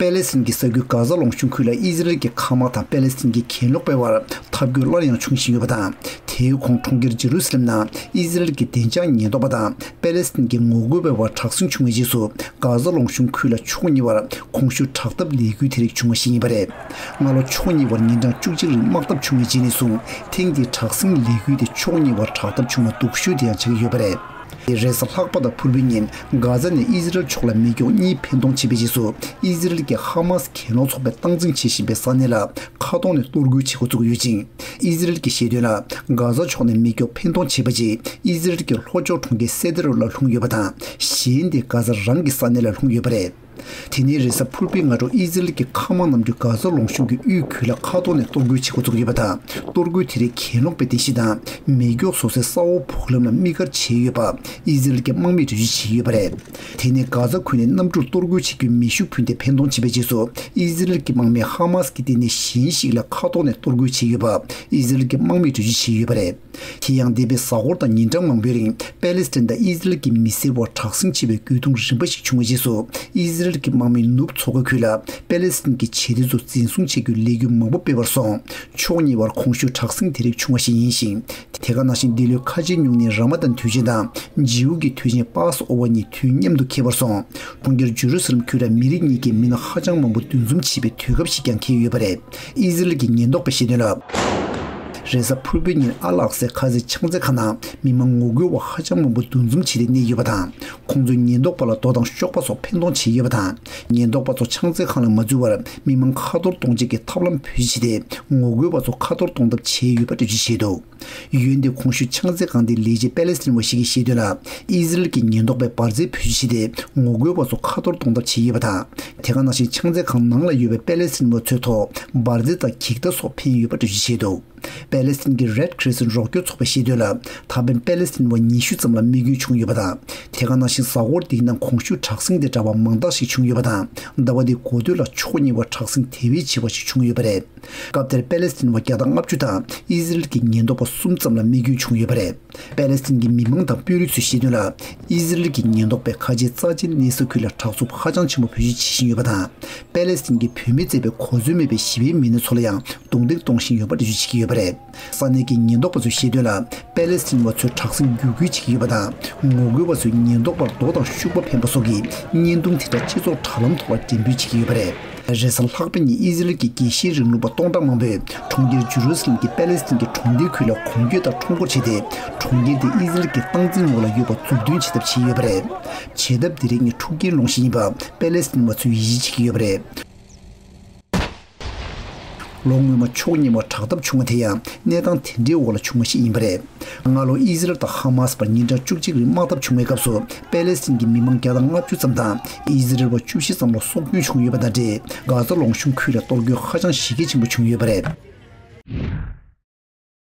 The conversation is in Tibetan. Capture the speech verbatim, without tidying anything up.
པེ་ལེ་སི་ཐན་གྱི་ས་ཁུལ་གྷ་ཟ་ལུང་གཤོང་ཁུལ་ལ་ཨི་ཟི་རལ་གྱི་མཁའ་དམག་དང་པེ་ལེ་སི་ཐན་གྱི་གྱེན་ལོག་པའི་བར་འཐབ་འཁྱག་སླར་ཡང་འབྱུང་བཞིན་ཡོད་པ་དང་། དེའི་གོང་གྲོང་ཁྱེར་ཇེ་རུ་སི་ལེམ་ནང་ཨི་ཟི་རལ་གྱི་བདེ་འཇགས་ཉེན་རྟོག་པ་དང་པེ་ལེ་སི་ཐན་གྱི་ངོ་རྒོལ་བའི་བར་དྲག་ཟིང་བྱུང་བའི་རྗེས་སུ། གྷ་ཟ་ལུང་གཤོང་ཁུལ་ལ་ཕྱོགས་གཉིས་བར་གོང་ཞུས་དྲག་འཐབ་ལས་འགུལ་དེ་རིགས་བྱུང་བ་ཞིག་ཡིན་པ་རེད། སྔ་ལོ་ཕྱོགས་གཉིས་བར་ཉིན་གྲངས་བཅུ་གཅིག་རིང་དམག་འཐབ་བྱུང་བའི་རྗེས་ནས་བཟུང་ཐེངས་འདིའི་དྲག་ཟིང་ལས་འགུལ་དེ་ཕྱོགས་གཉིས་བར་དྲག་འཐབ་བྱུང་བ་སྡུག་ཤོས་དེ་ཡང་ཆགས་ཀྱི་ཡོད་པ་རེད། རེས་གཟའ་ལྷག་པ་དང་ཕུར་བུའི་ཉིན་གྷ་ཟ་ནས་ཨི་ཟི་རལ་ཕྱོགས་ལ་མེ་སྒྱོགས་གཉིས་འཕེན་གཏོང་བྱས་པའི་རྗེས་སུ། ཨི་ཟི་རལ་གྱི་ཧ་མ་སི་གྱེན་ལོག་ཚོགས་པས་སྟངས་འཛིན་བྱེད་བཞིན་པའི་ས་གནས་ལ་མཁའ་ཐོག་ནས་གཏོར་རྒོལ་བྱེད་འགོ་བཙུགས་ཡོད་ཅིང་། ཨི་ཟི་རལ་གྱིས་བཤད་དོན་ལ། གྷ་ཟ་ཕྱོགས་ནས་མེ་སྒྱོགས་འཕེན་གཏོང་བྱས་པ་རྗེས་ཨི་ཟི་རལ་གྱི་ལྷོ་ཕྱོགས་གྲོང་ཁྱེར་སེ་ཏེ་རོ་ལ་ལྷུང་ཡོད་པ་དང་། གཞན་དེ་གྷ་ཟ་རང་གི་ས་གནས་ལ་ལྷུང་ཡོད་པ་རེད། དེ་ནས་རེས་གཟའ་ཕུར་བུའི་སྔ་དྲོ་ཨི་ཟི་རལ་གྱི་མཁའ་དམག་གནམ་གྲུས་གྷ་ཟ་ལུང་གཤོང་གི་དབུས་ཁུལ་ལ་མཁའ་ཐོག་ནས་གཏོར་རྒོལ་བྱེད་འགོ་བཙུགས་ཡོད་པ་དང་། གཏོར་རྒོལ་དེ་རིགས་གྱེན་ལོག་པའི་རྟེན་གཞི་དང་མེ་སྒྱོགས་བཟོ་སའི་ས་འོག་བུ་ལམ་ལ་དམིགས་བཀར་བྱས་ཡོད་པ་ཨི་ཟི་རལ་གྱི་དམག་མིས་འགྲེལ་བརྗོད་བྱས་ཡོད་པ་རེད། དེ་ནས་གྷ་ཟ་ཁུལ་ནས་གནམ་གྲུར་གཏོར་རྒོལ་བྱེད་རྒྱུའི་མེ་ཤུགས་ཕུལ་ཏེ་འཕེན་གཏོང་བྱས་པའི་རྗེས་སུ། ཨི་ཟི་རལ་གྱི་དམག་མིས་ཧ་མ་སི་གི་ལྟེ་གནས་གཞན་ཞིག་ལ་མཁའ་ཐོག་ནས་གཏོར་རྒོལ་བྱས་ཡོད་པ་ཨི་ཟི་རལ་གྱི་དམག་མིས་འགྲེལ་བརྗོད་བྱས་ཡོད་པ་རེད། དེ་ཡང་འདས་པའི་གཟའ་འཁོར་དང་ཉིན་གྲངས་མང་པོའི་རིང་པེ་ལེ་སི་ཐན་དང་ཨི་ཟི་རལ་གྱི་མི་སེར་བར་དྲག་ཟིང་ཆེ་བའི་རྒོལ་རྡུང་རིམ་པ་ཞིག་བྱུང་བའི་རྗེས་སུ། ཨི་ཟི་རལ་གྱི་དམག་མིས་ནུབ་མཚོ་ཁ་ཁུལ་ལ་པེ་ལེ་སི་ཐན་གྱི་བྱེད་གཏེ་ཚོ་འཛིན་བཟུང་བྱེད་རྒྱུའི་ལས་འགུལ་མང་པོ་སྤེལ་བར་སོང་། ཕྱོགས་གཉིས་བར་གོང་ཞུས་དྲག་ཟིང་དེ་རིགས་བྱུང་བ་ཞིག་ཡིན་ཞིང་། དེ་ག་ནང་བཞིན་འདི་ལོའི་ཁ་ཆེའི་སྨྱུང་གནས་ར་མ་དཱན་དུས་ཆེན་དང་ཇིའུ་གི་དུས་ཆེན་པཱ་སི་ཨོ་ཝར་གཉིས་དུས་མཉམ་དུ་འཁེལ་བར་སོང་། གྲོང་ཁྱེར་ཇེ་རུ་སཱ་ལེམ་ཁུལ་ལ་མི་རིགས་གཉིས་ཀྱི་མི་སྣ་ཧ་ཅང་མང་པོ་འདུ་འཛོམས་བྱེད་པའི་དུས་སྐབས་ཤིག་ཀྱང་འཁེལ་ཡོད་པ་རེད། ཨི་ཟི་རལ་གྱི་ཉེན་རྟོག་པས་བཤད་དོན་ལ། རེས་གཟའ་ཕུར་བུའི་ཉིན་ཨལ་ཨག་སའི་ཁ་ཟས་ཕྱག་འཚལ་ཁང་ནང་མི་མང་ངོ་རྒོལ་བ་ཧ་ཅང་མང་པོ་འདུ་འཛོམས་བྱས་ཏེ་གནས་ཡོད་པ་དང་། ཁོང་ཚོས་ཉེན་རྟོག་པ་ལ་རྡོ་དང་གཤོག་པ་སོགས་འཕེན་གཏོང་བྱས་ཡོད་པ་དང་། ཉེན་རྟོག་པ་ཚོ་ཕྱག་འཚལ་ཁང་ལ་མ་འཛུལ་བར་མི་མང་ཁ་ཐོར་གཏོང་བྱེད་ཀྱི་ཐབས་ལམ་བེད་སྤྱོད་བྱས་ཏེ། ངོ་རྒོལ་བ་ཚོ་ཁ་ཐོར་གཏོང་ཐབས་བྱས་ཡོད་པ་འགྲེལ་བརྗོད་བྱས་འདུག། འོན་ཏེ་གོང་ཞུས་ཕྱག་འཚལ་ཁང་དེའི་ལས་བྱེད་པེ་ལེ་སི་ཐན་བ་ཞིག་གིས་བཤད་དོན་ལ། ཨི་ཟི་རལ་གྱི་ཉེན་རྟོག་པས་འབར་རྫས་བེད་སྤྱོད་བྱས་ཏེ་ངོ་རྒོལ་བ་ཚོ་ཁ་ཐོར་གཏོང་ཐབས་བྱས་ཡོད་པ་དང་། དེ་ག་ནང་བཞིན་ཕྱག་འཚལ་ཁང་ནང་ལ་ཡོད་པའི་པེ་ལེ་སི་ཐན་བ་ཚོའི་ཐོག་འབར་རྫས་དང་འགྱིག་ཐག་སོགས་འཕེན་ཡོད་པ་འགྲེལ་བརྗོད་བྱས་འདུག། པེ་ལེ་སི་ཐན་གྱི་Red Crescent་རོགས་སྐྱོར་ཚོགས་པས་བཤད་དོན་ལ། ད་ཕན་པེ་ལེ་སི་ཐན་བ་ཉི་ཤུ་ཙམ་ལ་རྨས་སྐྱོན་བྱུང་ཡོད་པ་དང་། དེ་ག་ནང་བཞིན་གཟའ་འཁོར་འདིའི་ནང་གོང་ཞུས་དྲག་ཟིང་དང་འདྲ་བ་མང་དག་ཞིག་བྱུང་ཡོད་པ་དང་། ཟླ་བ་འདིའི་འགོ་སྟོད་ལ་ཕྱོགས་གཉིས་བར་དྲག་ཟིང་དེ་བས་ཆེ་བ་ཞིག་བྱུང་ཡོད་པ་རེད། སྐབས་དེར་པེ་ལེ་སི་ཐན་བ་བརྒྱ་དང་ལྔ་བཅུ་དང་ཨི་ཟི་རལ་གྱི་ཉེན་རྟོག་པ་གསུམ་ཙམ་ལ་རྨས་སྐྱོན་བྱུང་ཡོད་པ་རེད། པེ་ལེ་སི་ཐན་གྱི་མི་མང་དང་དཔོན་རིགས་ཚོས་བཤད་དོན་ལ། ཨི་ཟི་རལ་གྱི་ཉེན་རྟོག་པས་ཁ་ཆེའི་རྩ་ཆེའི་གནས་ས་ཁུལ་ལ་དྲག་རྩུབ་ཧ་ཅང་ཆེན་པོ་བེད་སྤྱོད་བྱེད་བཞིན་ཡོད་པ་དང་། པེ་ལེ་སི་ཐན་གྱི་བུད་མེད་བཙས་པའི་གོ་འཛོལ་མེད་པའི་ཞི་བའི་མི་སྣ་ཚོ་ལ་ཡང་རྡུང་རྡེག་གཏོང་བཞིན་ཡོད་པ་འགྲེལ་བརྗོད་བྱེད་ཀྱི་ཡོད་པ་རེད། ས་གནས་ཀྱི་ཉེན་རྟོག་པ་ཚོས་བཤད་དོན་ལ། པེ་ལེ་སི་ཐན་བ་ཚོས་དྲག་ཟིང་བརྒྱུད་སྐུལ་བྱེད་ཀྱི་ཡོད་པ་དང་། ངོ་རྒོལ་བ་ཚོས་ཉེན་རྟོག་པར་རྡོ་དང་ཤུག་པ་འཕེན་པ་སོགས་ཀྱི་བརྙན་ཐུང་དེ་དག་སྤྱི་ཚོགས་དྲ་ལམ་ཐོག་ལ་འགྲེམས་སྤེལ་བྱེད་ཀྱི་ཡོད་པ་རེད། རེས་གཟའ་ལྷག་པའི་ཉིན་ཨི་ཟི་རལ་གྱི་དགེ་བཤེས་རིང་ལུགས་པ་སྟོང་ཕྲག་མང་པོས་གྲོང་ཁྱེར་ཇེ་རུ་སཱ་ལེམ་གྱི་པེ་ལེ་སི་ཐན་གྱི་གྲོང་སྡེ་ཁུལ་ལ་གོམ་བགྲོད་དང་ཁྲོམ་སྐོར་བྱས་ཏེ། གྲོང་ཁྱེར་དེ་ཨི་ཟི་རལ་གྱི་སྟངས་འཛིན་འོག་ལ་ཡོད་པ་མཛུབ་སྟོན་བྱེད་ཐབས་བྱས་ཡོད་པ་རེད། བྱེད་ཐབས་འདི་རིགས་ནི་འཁྲུག་རྐྱེན་སློང་གཞི་ཡིན་པ་པེ་ལེ་སི་ཐན་བ་ཚོས་ཡིད་ཆེས་བྱེད་ཀྱི་ཡོད་པ་རེད། ལོ་སྔོན་མ་ཕྱོགས་གཉིས་བར་དྲག་འཐབ་བྱུང་བ་དེ་ཡང་གནས་སྟངས་དེ་འདྲའི་འོག་ལ་བྱུང་བ་ཞིག་ཡིན་པ་རེད། སྔ་ལོ་ཨི་ཟི་རལ་དང་ཧ་མ་སི་བར་ཉིན་གྲངས་བཅུ་གཅིག་རིང་དམག་འཐབ་བྱུང་བའི་སྐབས་སུ་པེ་ལེ་སི་ཐན་གྱི་མི་མང་བརྒྱ་དང་ལྔ་བཅུ་ཙམ་དང་ཨི་ཟི་རལ་བ་བཅུ་བཞི་ཙམ་ལ་སྲོག་སྐྱོན་བྱུང་ཡོད་པ་དང་འབྲེལ། གྷ་ཟ་ལུང་གཤོང་ཁུལ་ལ་གཏོར་རྒོལ་ཧ་ཅང་གཞི་རྒྱ་ཆེན་པོ་བྱུང་ཡོད་པ་རེད།